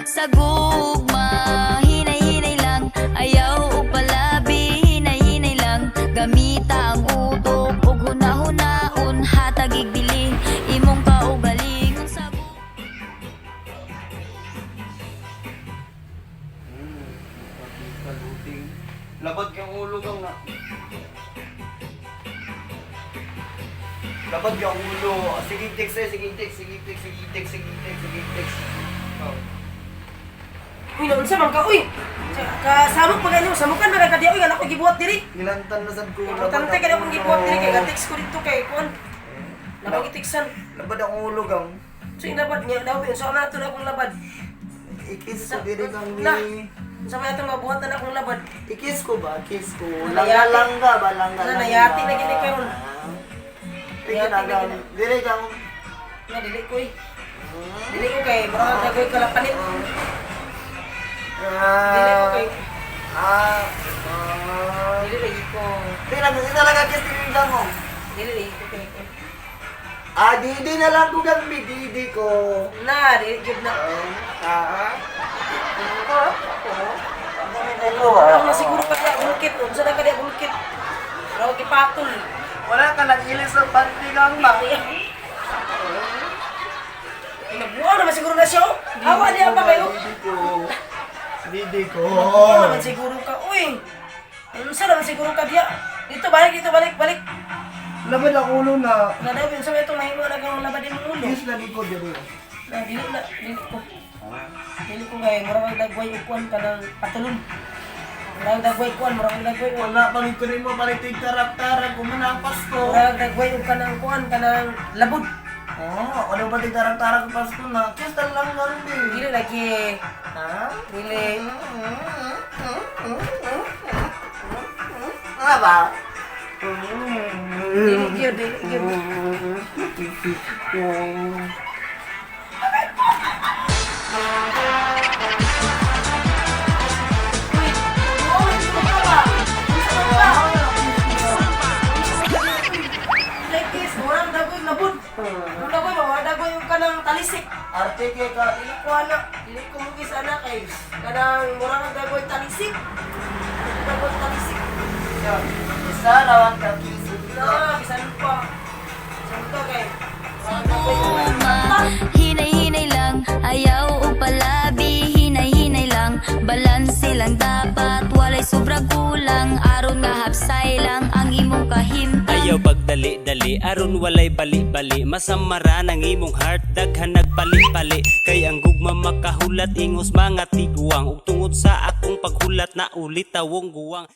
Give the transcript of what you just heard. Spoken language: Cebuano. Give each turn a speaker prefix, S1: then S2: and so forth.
S1: Sa gugma, hinay-hinay lang. Ayaw og palabi, hinay-hinay lang. Gamita ang utok ug huna-hunaon. Hatag bili imong kaugalingon sa
S2: Kaluting. Labad kang ulo kang na. Labad kang ulo. Sige, text eh. Sige, text. Sige, text. Sige, text. Sige, text. Sige, text. Oh.
S3: Uy, naunsa man ka, uy! Kasamok pa ganyo, samukan man ka diya, uy, anak ko gibuhat diri.
S2: Nilantan na sad ko.
S3: Importante ka na akong gibuhat diri, kay ga-text ko dito kay kuan. Nakangitiksan.
S2: Labad ang ulo kang.
S3: So, inabad niya daw, yun. So, ama na ito na akong labad.
S2: Ikis ko diri kang
S3: Na.
S2: ni.
S3: Sa mga itong mabuhat na akong labad.
S2: Ikis ko ba? Kiss ko.
S3: Nayati.
S2: Langga ba? Langga
S3: Na, nayati na gini karon.
S2: Diri
S3: Nayati na
S2: kang.
S3: gini.
S2: Diri kang.
S3: Na, dili ko eh. Dili ko kay, mura kang gagawin kalapanit. Dili ko kay,
S2: Ah. Ah.
S3: dili lagi ko.
S2: Dili lang, dili talaga kiss diri lang oh.
S3: Dili lagi ko kay.
S2: Ah, di na lang ko gambi, di ko.
S3: Na, dili gyud na.
S2: Ah.
S3: Ako na siguro pa diya bulkit. Unsa na ka diya bulkit? Mura kang gipatol.
S2: Wala ka lang ilis sa panty kang ma.
S3: Nabuo naman siguro na siya. Oh. Awa niya pa kayo.
S2: Didi ko. Didi ko.
S3: Nabuo naman siguro ka. Uy. Unsa naman siguro ka diya? Dito balik, dito balik, balik.
S2: Labad ang ulo na.
S3: Na daw unsa may itong mahimo na kang labad imong ulo.
S2: Kiss lagi ko diri.
S3: Na dili na dili ko. Dili ko kay mura kag dagway og kuan kanang patulon. Mura kag dagway kuan, mura kag dagway og
S2: Wala pang ito rin mo palitig tarak-tarak kumana ang Pasko.
S3: mura kag dagway og kanang kuan kanang labod.
S2: Oh, ano ba tig tarak-tarak ang Pasko na? Kiss na lang gambi.
S3: Dili lagi.
S2: Ha?
S3: Dili.
S2: Nga ba?
S3: Dili gyud, dili gyud. Uy, oo, nandito ka ba? Unsa man ka? Like this, murang dagoy labod. Murang dagoy, murang dagoy yung kanang talisik.
S2: Arte kay ka.
S3: Dili ko ana, dili ko mugis ana kay kanang murang dagoy talisik. Dagoy talisik.
S2: Isa rawang ka kiss.
S3: Na, bisan pa. Bisan ka kay murang dagoy yung
S1: Gugma, hinay-hinay lang. Ayaw og palabi, hinay-hinay lang. Balanse lang dapat, walay sobra kulang. Aron nga hapsay lang ang imong kahimtang.
S4: Ayaw pagdali-dali aron walay bali-bali. Masamara ng imong heart daghan nagpali-pali. Kay ang gugma makahulat ingos mga tiguang. Ug tungod sa akong paghulat na ulit tawong guwang.